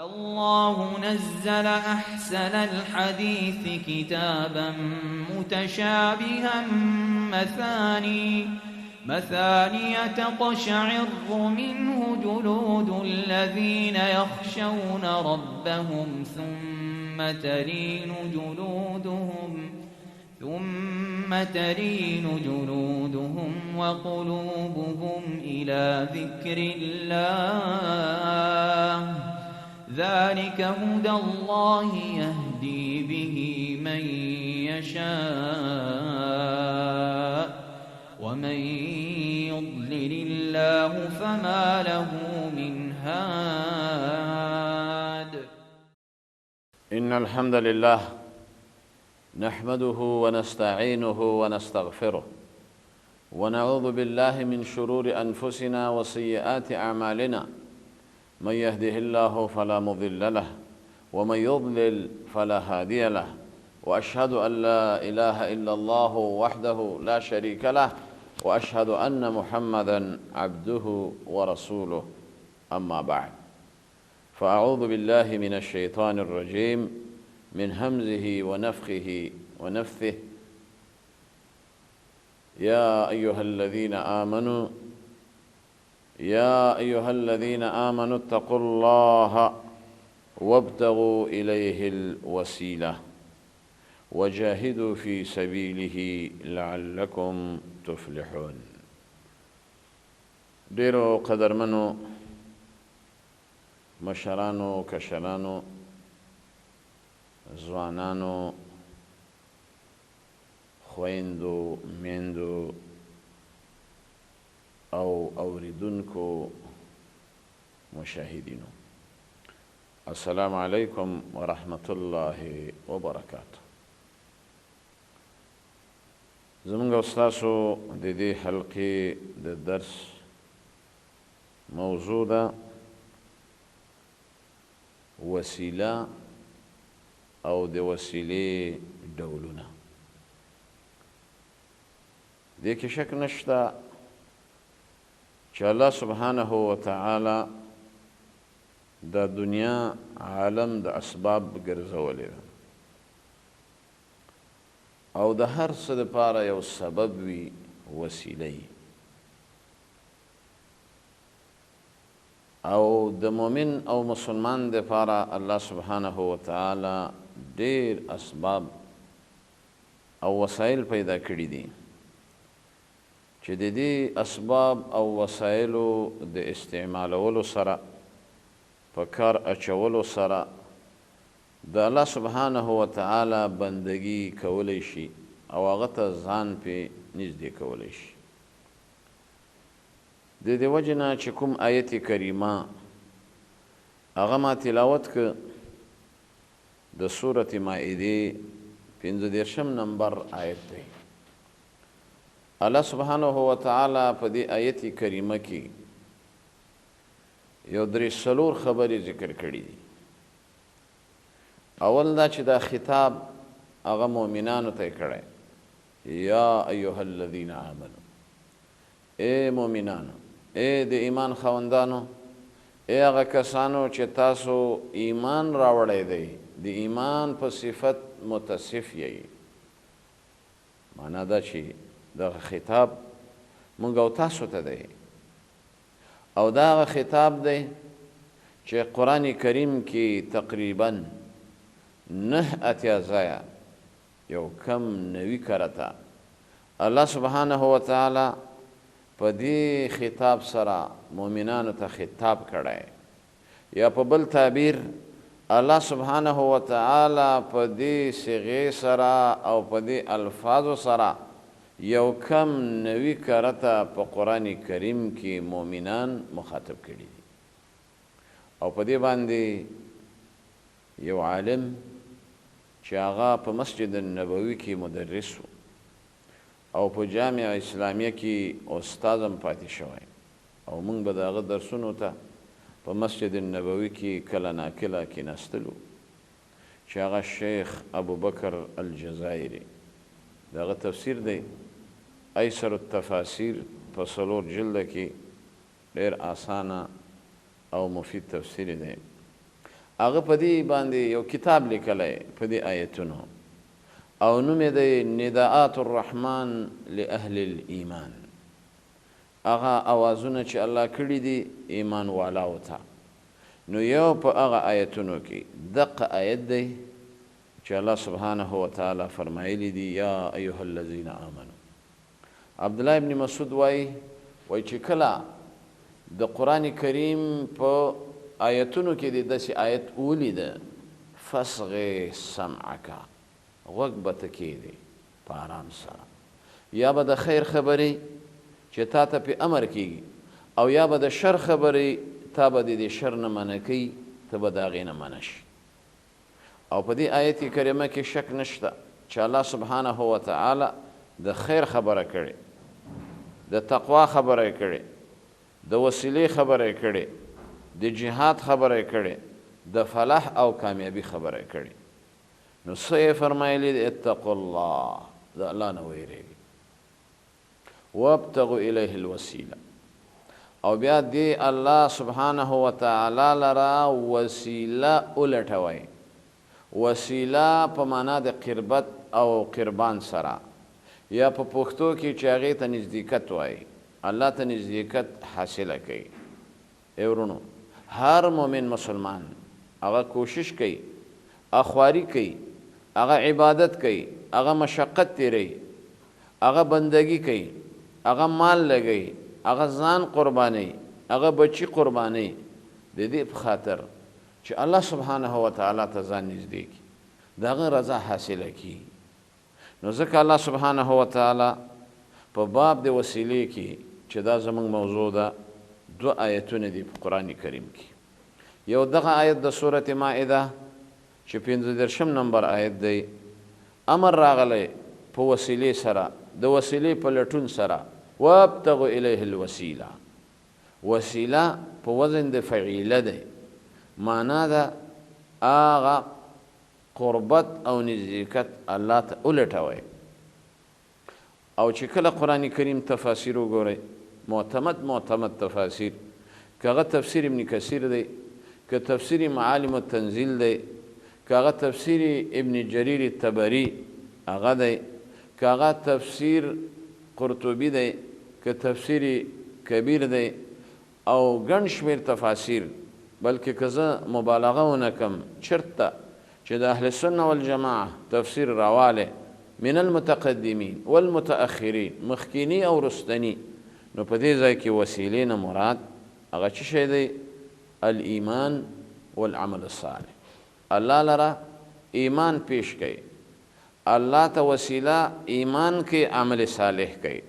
الله نزل أحسن الحديث كتابا متشابها مثاني تقشعر منه جلود الذين يخشون ربهم ثم تلين جلودهم وقلوبهم إلى ذكر الله ذلك هدى الله يهدي به من يشاء ومن يضلل الله فما له من هاد. إن الحمد لله نحمده ونستعينه ونستغفره ونعوذ بالله من شرور أنفسنا وسيئات أعمالنا، من يهده الله فلا مضل له ومن يضلل فلا هادي له، وأشهد أن لا إله إلا الله وحده لا شريك له، وأشهد أن محمدا عبده ورسوله. أما بعد، فأعوذ بالله من الشيطان الرجيم من همزه ونفخه ونفثه. يا أيها الذين آمنوا اتقوا الله وابتغوا إليه الوسيلة وجاهدوا في سبيله لعلكم تفلحون. ډیرو قدرمنو مشرانو، کشرانو، ځوانانو، خویندو، میندو او اوریدونکو مشاهدینو، السلام علیکم ورحمت الله وبرکاته. زمونږ او ستاسو د دې حلقې د درس موضوع ده وسیله او د وسیلې ډولونه. دې کې شک نشته چې الله سبحانه وتعالی د دنیا عالم د اسباب ګرځولې ده او د هر څه دپاره یو سبب وي، وسیله وي. او د مؤمن او مسلمان دپاره الله سبحانه وتعالی ډېر اسباب او وسایل پیدا کړي دي چې د دې اسباب او وسایلو د استعمالولو سره، په کار اچولو سره د الله سبحانه وتعالی بندگی کولی شي او هغه ته ځان پې نږدې کولی شي. د دې وجې نه چې کوم آیت کریمه هغه ما تلاوت که د سورة مائدې 35 نمبر آیت دی. الله سبحانه وتعالی په دې آیت کریمه کې یو 3-4 خبرې ذکر کړې دي. اول دا چې دا خطاب هغه مؤمنانو ته یې کړی، یا ایها الذین آمنو، ای مؤمنانو، ای د ایمان خاوندانو، ای هغه کسانو چې تاسو ایمان راوړی دی، د ایمان په صفت متصف یئ. معنا دا چې دغه خطاب موږ او تاسو ته دی، او دا هغه خطاب دی چې قرآن کریم کې تقریبا 89 ځایه یو کم 90 کرته الله سبحانه وتعالی په دې خطاب سره مؤمنانو ته خطاب کړی، یا په بل تعبیر الله سبحانه وتعالی په دې صیغې سره او په دې الفاظو سره یو کم 90 کرته په قرآن کریم کې مؤمنان مخاطب کړي دي. او په دې باندې یو عالم چې هغه په مسجد النبوي کې مدرس و او په جامعه اسلامیه کې استاد هم پاتې شوی، او موږ به د هغه درسونو ته په مسجد النبوي کې کله ناکله کېناستلو، چې هغه شیخ ابوبکر الجزایري، د هغه تفسیر دی ایسر التفاسیر په 4 جلده کې، ډېر اسانه او مفید تفسیر دی. هغه په دې باندې یو کتاب لیکلی په دې آیتونو او نوم یې دی نداءات الرحمن لأهل الایمان، هغه اوازونه چې الله کړي دي ایمان والاو ته. نو یو په هغه آیتونو کې دقه آیت دی چې الله سبحانه وتعالی فرمایلی دي یا ایها الذین آمنو. عبدالله ابن مسعود وایي، وایي چې کله د قرآن کریم په آیتونو کې دې داسې آیت ولیده، فاصغ سمعک، غوږ به ته کښېږدې په آرام سره، یا به د خیر خبرې چې تا ته پې امر کېږي، او یا به د شر خبرې تا به د دې شر نه منع کوي، ته به د هغې نه منع شي. او په دې آیت کریمه کې شک نشته چې الله سبحانه وتعالی د خیر خبره کړې، د تقوا خبره کړې، د وسیلې خبره کړې، د جهاد خبره کړې، د فلاح او کامیابی خبره کړې. نو څه یې فرمایلي دي؟ اتقوا الله، د الله نه ویرېږئ، وابتغوا الیه الوسیله، او بیا دې الله سبحانه وتعالی لره وسیله ولټوئ. وسیله په معنا د قربت او قربان سره، یا په پښتو کې چې هغې ته نزدېکت وایي، الله ته نزدېکت حاصله کوي. ای وروڼو، هر مؤمن مسلمان هغه کوشش کوي، خواري کوي، هغه عبادت کوي، هغه مشقت تېروي، هغه بندګي کوي، هغه مال لګوي، هغه ځان قربانوي، هغه بچي قربانوي، د دې په خاطر چې الله سبحانه وتعالی ته ځان نږدې کړي، د هغه رضا حاصله کړي. نو ځکه الله سبحانه وتعالی په باب د وسیلې کې چې دا زموږ موضوع ده، دوه آیتونه دي په قرآن کریم کې. یو دغه آیت د سورة مائده چې 35 نمبر آیت دی، امر راغلی په وسیلې سره، د وسیلې په لټون سره، وابتغوا الیه الوسیله. وسیله په وزن د فعیله دی، معنا ده هغه قربت او نزدېکت الله ته ولټوئ. او چې کله قرآن کریم تفاسیر وګورئ، معتمد معتمد تفاسیر، که هغه تفسیر ابن کثیر دی، که تفسیر معالم التنزیل دی، که هغه تفسیر ابن جریر الطبری هغه دی، که هغه تفسیر قرطبي دی، که تفسیر کبیر دی، او ګڼ شمېر تفاسیر، بلکې که زه مبالغه ونه کړم چېرته چې د اهل سنة والجماعة تفسیر راوالی من المتقدمین والمتأخرین، مخکینی او وروستني، نو په دې ځای کې وسیلې نه مراد هغه څه شی دی؟ الایمان والعمل الصالح. الله لره ایمان پیش کوي، الله ته وسیله ایمان کوي، عمل صالح کوي.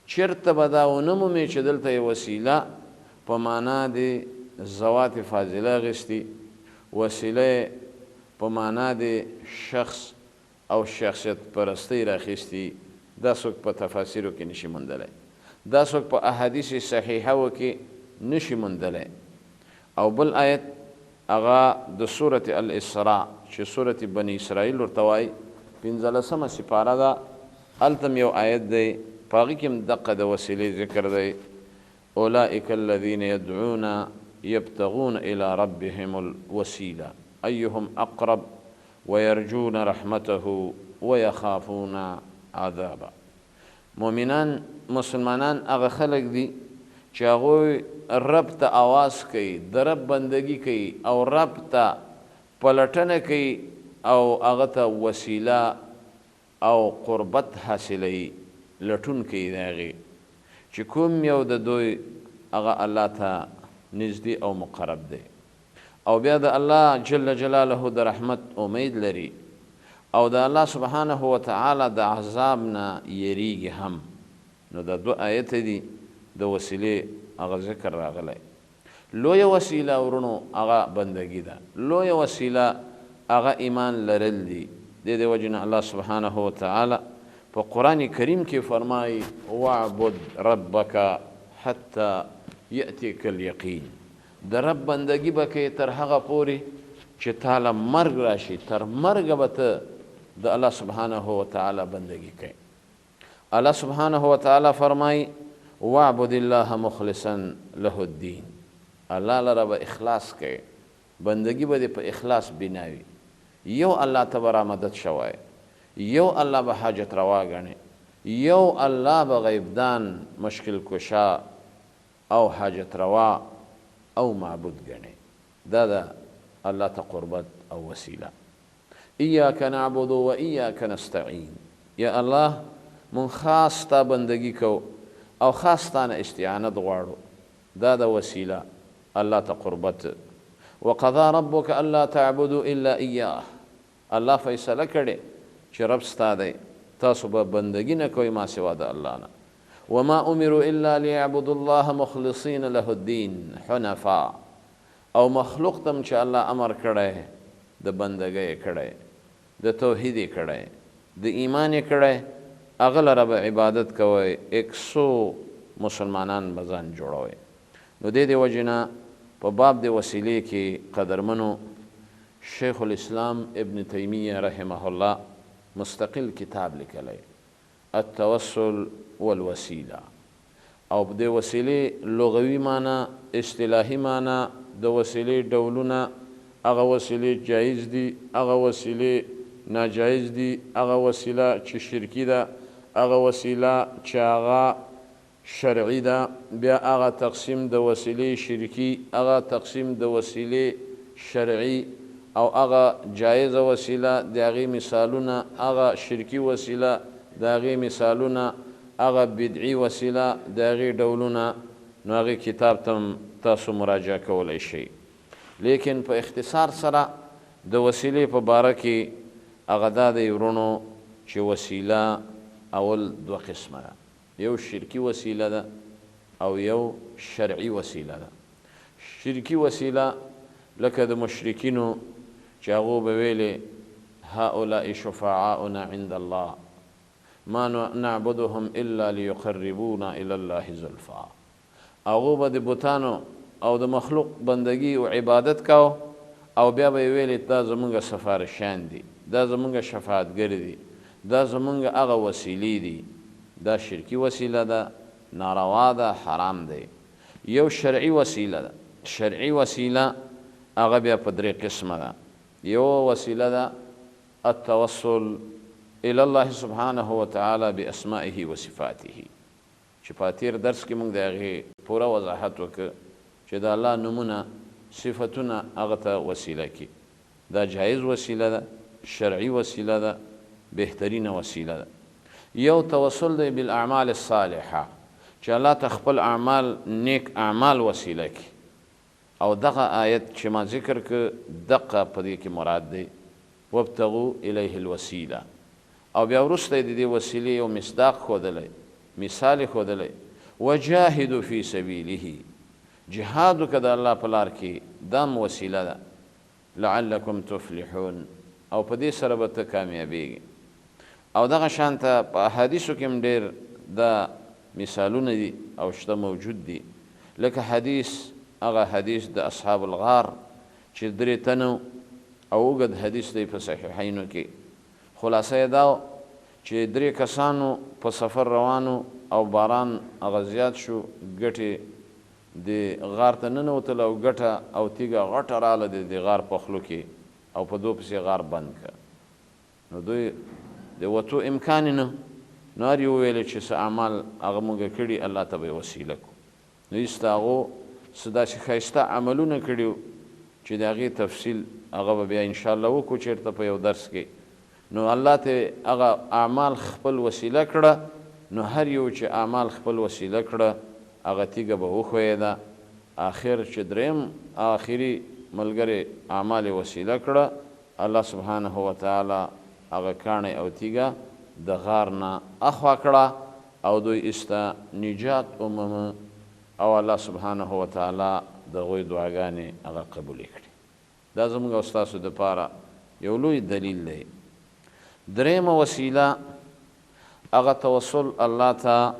چېرته به دا ونه مومې چې دلته یې وسیله په معنا د ذوات فاضله اخیستي، وسیله په معنا د شخص او شخصیت پرستۍ راخیستي، دا څوک په تفاسیرو کې نشي موندلی، دا څوک په احادیث صحیحو کې نشي موندلی. او بل آیت هغه د سورة الاسراء چې سورة بني اسرائیل ورته وایي، 15 سپاره ده، هلته هم یو آیت دی، په هغې کې هم دقه د وسیلې ذکر دی، اولئک الذین یدعون یبتغون الی ربهم الوسیله ایهم اقرب ویرجون رحمته ویخافون عذابه. مؤمنان مسلمانان هغه خلک دي چې هغوی رب ته اواز کوي، د رب بندګي کوي او رب ته پلټنه کوي او هغه ته وسیله او قربت حاصلوي، لټون کوي د هغې چې کوم یو د دوی هغه الله ته نږدې او مقرب دی، او بیا د الله جل جلاله د رحمت امید لري او د الله سبحانه وتعالی د عذاب نه یریږي هم. نو دا دوه آیته دي د وسیلې هغه ذکر راغلی. لویه وسیله وروڼو هغه بندګي ده، لویه وسیله هغه ایمان لرل دي. دې د وجې نه الله سبحانه وتعالی په قرآن کریم کې فرمایي واعبد ربک حتی یأتیک الیقین. د رب بندګي به کوې تر هغه پورې چې تاله مرګ راشي، تر مرګه به ته د الله سبحانه وتعالی بندګي کوې. الله سبحانه وتعالی فرمایي واعبد الله مخلصا له الدین. الله لره به اخلاص کوې. بندګي به دې په اخلاص بنا وي، یو الله ته به رامدد شه وایې، یو الله به حاجت روا ګڼې، یو الله به غیبدان، مشکل کشا او حاجت روا او معبود ګڼې. دا ده الله ته قربت او وسیله. ایاک نعبد و ایاک نستعین، یا الله مونږ خاص ستا بندګي کوو او خاص ستا نه استعانت غواړو. دا ده وسیله الله ته قربت. وقضا ربک الا تعبدوا الا ایاه، الله فیصله کړې چې رب ستا دی، تاسو به بندګي نه کوئ ما سوا د الله نه. وما امروا الا ليعبدوا الله مخلصین له الدین حنفاء، او مخلوق ته هم چې الله امر کړی د بندګۍ یې کړی، د توحید یې کړی، د ایمان یې کړی، هغه لره به عبادت کوئ، اکسو مسلمانان به ځان جوړوئ. نو دې دې وجې نه په باب د وسیلې کې قدرمنو شیخ الاسلام ابن تیمیه رحمه الله مستقل کتاب لیکلی، التوسل والوسیله، او د وسیلې لغوي معنی، اصطلاحي معنی، د وسیلې ډولونه، هغه وسیلې جایز دي، هغه وسیلې ناجایز دي، هغه وسیله چې شرکي ده، هغه وسیله چې هغه شرعي ده، بیا هغه تقسیم د وسیلې شرکي، هغه تقسیم د وسیلې شرعي، او هغه جایزه وسیله د هغې مثالونه، هغه شرکي وسیله د هغې مثالونه، هغه بدعي وسیله د هغې ډولونه. نو هغې کتاب ته هم تاسو مراجعه کولی شئ. لیکن په اختصار سره د وسیلې په باره کې هغه دا دی وروڼو چې وسیله اول دوه قسمه ده، یو شرکي وسیله ده او یو شرعي وسیله ده. شرکي وسیله لکه د مشرکینو چې هغو به ویلې هؤلاء شفعاؤنا عند الله ما نعبدهم الا ليقربونا الى الله زلفا، هغو به د بتانو او د مخلوق بندګي او عبادت کاو او بیا به یې ویلې دا زمونږ سفارشیان دي، دا زمونږ شفاعتګر دي، دا زمونږ هغه وسیلې دي. دا شرکي وسیله ده، ناروا ده، حرام دی. یو شرعي وسیله ده. شرعي وسیله هغه بیا په درې قسمه ده. یو وسیله ده التوسل الى الله سبحانه وتعالی باسمائه وصفاته، چې په تیر درس کې موږ د هغې پوره وضاحت وکړ چې د الله نومونه صفتونه هغه ته وسیله کړي. دا جایز وسیله ده، شرعي وسیله ده، بهترینه وسیله ده. یو توسل دی بالاعمال الصالحه، چې الله ته خپل اعمال نیک اعمال وسیله کړي. او دغه آیت چې ما ذکر کړ دقه په دې کې مراد دی، وابتغوا الیه الوسیله. او بیا وروسته یې د دې وسیلې یو مصداق ښودلی، مثال یې ښودلی، وجاهدوا فی سبیله، جهاد وکړه د الله په لار کې، دا هم وسیله ده، لعلکم تفلحون، او په دې سره به ته کامیابېږي. او دغه شان ته په احادیثو کې هم ډېر دا مثالونه دي او شته موجود دي، لکه حدیث، هغه حدیث د اصحاب الغار چې درې تنه او اوږد حدیث دی په صحیحینو کې. خلاصه یې دا چې درې کسانو په سفر روانو او باران هغه زیات شو، ګټې د غار ته ننوتله او ګټه او تیږه غټه راله د غار په خوله کې او په دوه پسې غار بند کړ. نو دوی د وتو امکان نه، نو هر یو ویلې چې څه اعمال هغه موږ کړي الله ته به یې وسیله کړو. نو ایسته هغو څه داسې ښایسته عملونه کړي چې د هغې تفصیل هغه به بیا انشاءالله وکړو چېرته په یو درس کې. نو الله ته هغه اعمال خپل وسیله کړه، نو هر یو چې اعمال خپل وسیله کړه هغه تیږه به وښویېده. آخر چې دریم آخري ملګری اعمال وسیله کړه، الله سبحانه وتعالی هغه کاڼی او تیږه د غار نه اخوا کړه او دوی ایسته نجات ومومه او الله سبحانه وتعالی د هغوی دعاګانې هغه قبولې کړې. دا زموږ او ستاسو دپاره یو لوی دلیل دی. درېیمه وسیله هغه توسل الله ته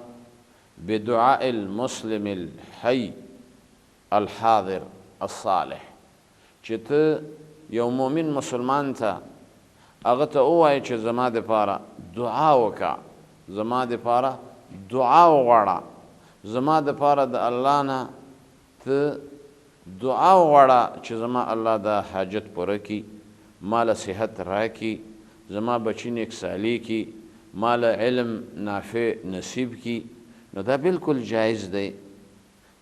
بدعاء المسلم الحي الحاضر الصالح، چې ته یو مؤمن مسلمان ته هغه ته ووایې چې زما دپاره دعا وکړه، زما دپاره دعا وغواړه، زما دپاره د الله نه ته دعا وغواړه چې زما الله دا حاجت پوره کړي، ما له صحت راکړي، زما بچي نیک صالح کړي، ما له علم نافع نصیب کړي، نو دا بالکل جایز دی.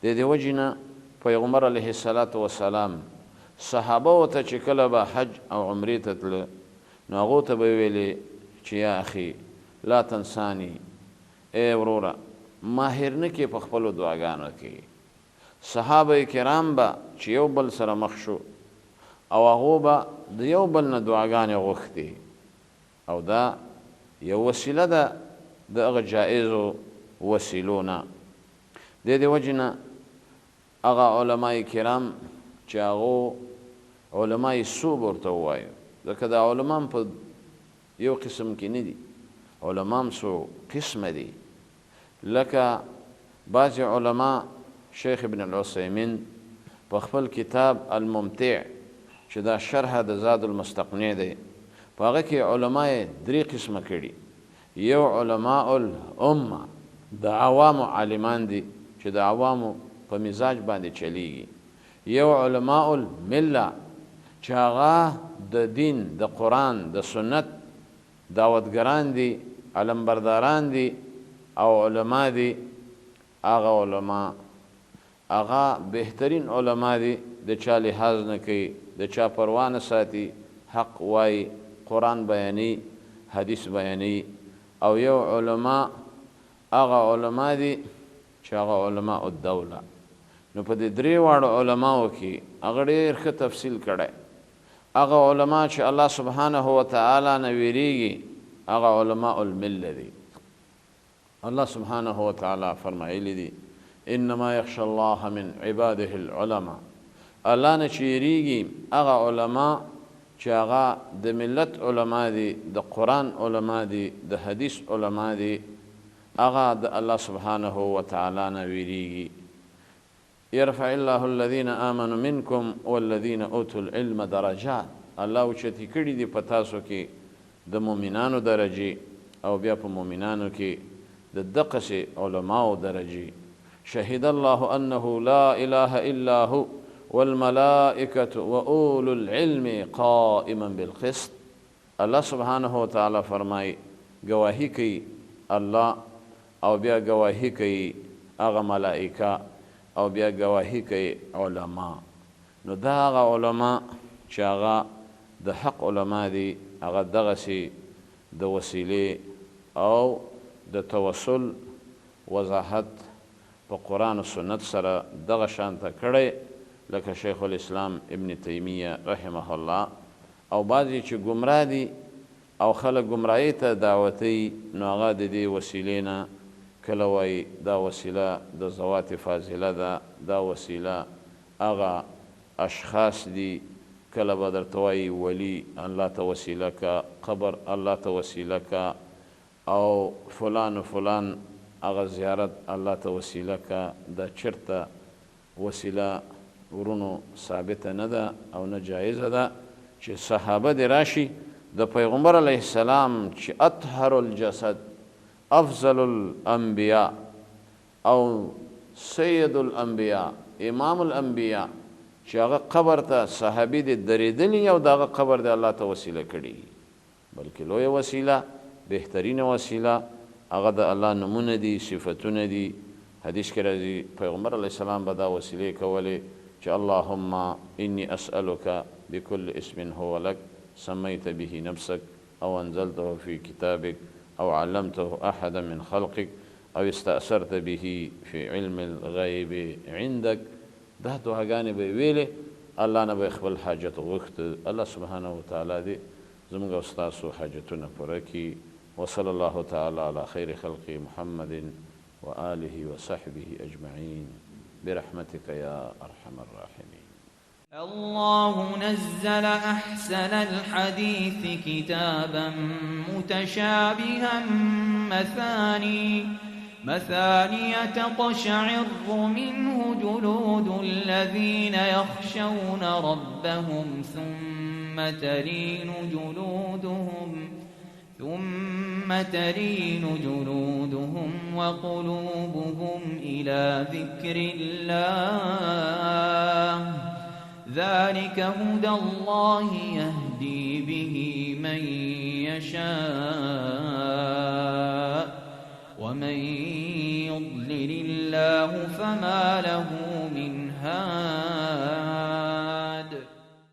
د دې وجې نه پیغمبر علیه الصلاة والسلام صحابه ته چې کله به حج او عمرې ته تله، نو هغو ته به ویلې چې یا اخي لا تنسانی، ای وروره ما هېر نه کړې په خپلو دعاګانو کې. صحابه کرام به چې یو بل سره مخ شو او هغو به د یو بل نه دعاګانې غوښتې، او دا یو وسیله ده د هغه جایزو وسیلو نه. د دې وجې نه هغه علماء کرام چې هغو علماء سوء به ورته ووایو، ځکه دا علما هم په یو قسم کې نه دي، علما هم څو قسمه دي. لکه بعضې علما، شیخ ابن العثیمین په خپل کتاب الممتع چې دا شرح د زاد المستقنع دی، په هغه کې علما یې درې قسمه کړي. یو علماء الامه، د عوامو عالمان دي چې د عوامو په مزاج باندې چلیږي. یو علماء المله چې هغه د دین، د قرآن، د سنت دعوتګران دي، علمبرداران دي او علما دي. هغه علما هغه بهترین علما دي، د چا لحاظ نه کوي، د چا پروا نه ساتي، حق وایي، قرآن بیانوي، حدیث بیانوي. او یو علما هغه علما دي چې هغه علماء الدوله. نو په دې درې واړو علماو کې هغه ډېر ښه تفصیل کړی. هغه علما چې الله سبحانه وتعالی نه ویریږي هغه علماء المله دي. الله سبحانه وتعالی فرمایلی دي انما یخشى الله من عباده العلماء. الله نه چې یریږي هغه علما چې هغه د ملت علما دي، د قرآن علما دي، د حدیث علما دي، هغه د الله سبحانه وتعالی نه ویریږي. يرفع الله الذين آمنوا منكم والذين أوتوا العلم درجات. الله اوچتې کړي دي په تاسو کې د مؤمنانو درجې، او بیا په مؤمنانو کې د دقسې علماو درجې. شهد الله أنه لا إله إلا هو والملائكة وأولو العلم قائما بالقسط. الله سبحانه وتعالی فرمای ګواهي کوي الله، او بیا ګواهي کوي هغه ملائکه، او بیا ګواهي کوي علما. نو دا هغه علما چې هغه د حق علما دي، هغه دغسې د وسیلې او د توسل وضاحت په قرآن او سنت سره دغه شان ته کړی، لکه شیخ الاسلام ابن تیمیه رحمه الله. او بعضې چې ګمراه دي او خلک ګمراهۍ ته دعوتوي، نو هغه د دې وسیلې نه کله وایي دا وسیله د ذوات فاضله ده، دا وسیله هغه اشخاص دي، کله به درته وایي ولی الله ته وسیله که، قبر الله ته وسیله که، او فلان و فلان هغه زیارت الله ته وسیله که. دا چېرته وسیله ورونو ثابته نه ده او نه جایزه ده چې صحابه دې راشي د پیغمبر علیه السلام چې اطهر الجسد، افضل الانبیاء او سید الانبیاء، امام الانبیاء، چې هغه قبر ته صحابي دې درېدلي او د هغه قبر دې الله ته وسیله کړي. بلکې لویه وسیله، بهترینه وسیله هغه د الله نومونه دي، صفتونه دي. حدیث کې راځي پیغمبر علیه السلام به دا وسیلې کولې چې اللهم انی اسألک بكل اسم هو لك سميت به نفسك او انزلته في كتابك او علمته احدا من خلقك او استأثرت به في علم الغيب عندك. دا دعاګانې به یې ویلې، الله نه به یې خپل حاجت غوښت. الله سبحانه وتعالی دې زموږ او ستاسو حاجتونه پوره کړي. وصلى الله تعالى على خير خلق محمد وآله وصحبه أجمعين برحمتك يا أرحم الراحمين. الله نزل أحسن الحديث كتابا متشابها مثانية تقشعر منه جلود الذين يخشون ربهم ثم ثم تلين جلودهم وقلوبهم إلى ذكر الله ذلك هدى الله يهدي به من يشاء ومن يضلل الله فما له من هاد.